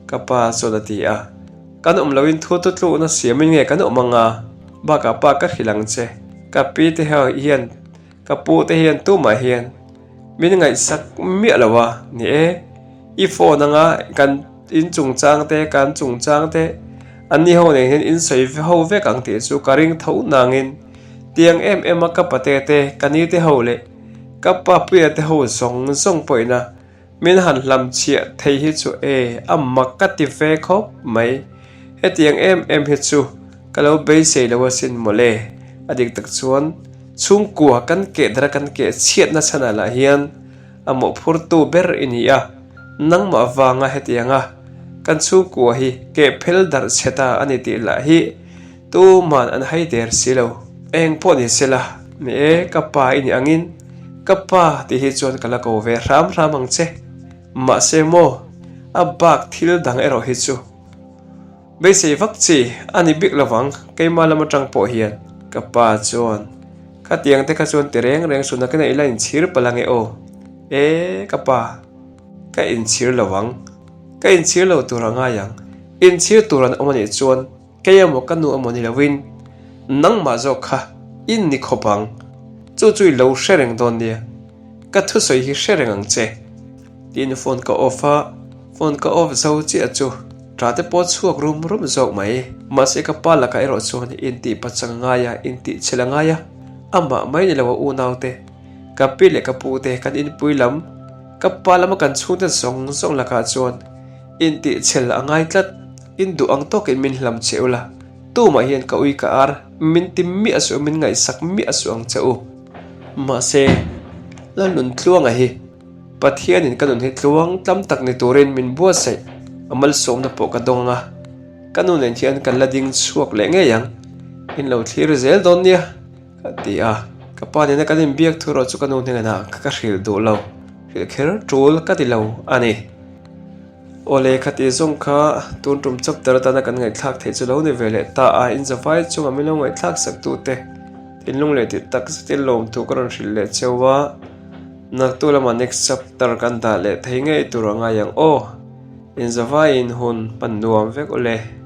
Ka pa chuan a ti a. Kan awm loin thu tutlukna siamin nge kan awm anga? Bakah pa ka hrilh ang che. Ka pi te hian, ka pu te hian tumah hian min ngaihsak miah lo a ni e. I phone anga kan in chungchang te, kan chungchang te an ni ho nen hian in sawi ho vek ang tih chu ka ring tho nangin tiang em em a ka pate te, ka ni te ho leh ka papuia te ho zawng zawng pawhin a Min han hlam chhiah thei hi chu e, a mak ka ti ve khawp mai. Hetiang em em hi chu ka lo beisei lo asin mawle. A dik tak chuan chhungkua kan keh dara kan keh chhiatna chhanah lah hian a mawhphurtu ber i ni a, nangmah vanga hetianga. Kan chhungkua hi keh phel darh chhe ta a ni tih lah hi tuman an hai der si lo. Eng pawh ni sela, ni e, ka pa i nih angin ka pa tih hi chuan ka la ko ve hram hram ang che. Mahse maw, a bak thil dang erawh hi chu beisei vak chi a ni bik lovang keimah lam atang pawh hian. Ka pa chuan, Khatiang te kha chuan ti reng reng suh nakin a ila inchhir palh ange aw. E, ka pa. Ka inchhir lo ang. Ka inchhir lo tur a ngai ang. Inchhir tur an awm a nih chuan kei emaw ka nu emaw ni loin nangmah zawk kha i ni khawp ang. Chu chu i lo hre reng dawn nia. Ka thusawi hi hre reng ang che. Tiin phone ka off a, phone ka off zo chiah chu ṭah te pawh chhuak rum rum zawk mai. Mahse ka pa lakah erawh chuan intih pachang a ngai a, intih chhel a ngai a, amah mai ni lo a unaute, ka pi leh ka pute kan inpui lam, Ka pa lama kan chhungte zawng zawng lakah chuan intihchhel a ngai tlat, in duh ang tawkin min hlam che u la, tumah hian ka ui ka ar, min ti miah suh min ngaihsak miah suh ang che u. Mahse, Lalnuntluanga hi Pathianin ka nun hi tluang tlam tak ni turin min buatsaih a malsawmna pawh ka dawng ang a, ka nu nen hian kan la ding chhuak leh ngei ang, in lo thlir zel dawn nia. Ka ti a, ka pa nena kan inbiak thu erawh chu ka nu hnenah ka hrilh duh lo, hrilh kher tul ka ti lo a ni. Awle khati zawng kha tun tum chapter atana kan ngaihthlak theih chu lo ni ve leh ta a, inzavai chunga min lo ngaihthlak sak tute thinlung leh tih tak zetin lawmthu ka rawn hrilh leh cheu a, naktu lamah next chapter kan dah leh thei ngei tur a ngai ang aw, inzavaiin hun hman nuam vek awle.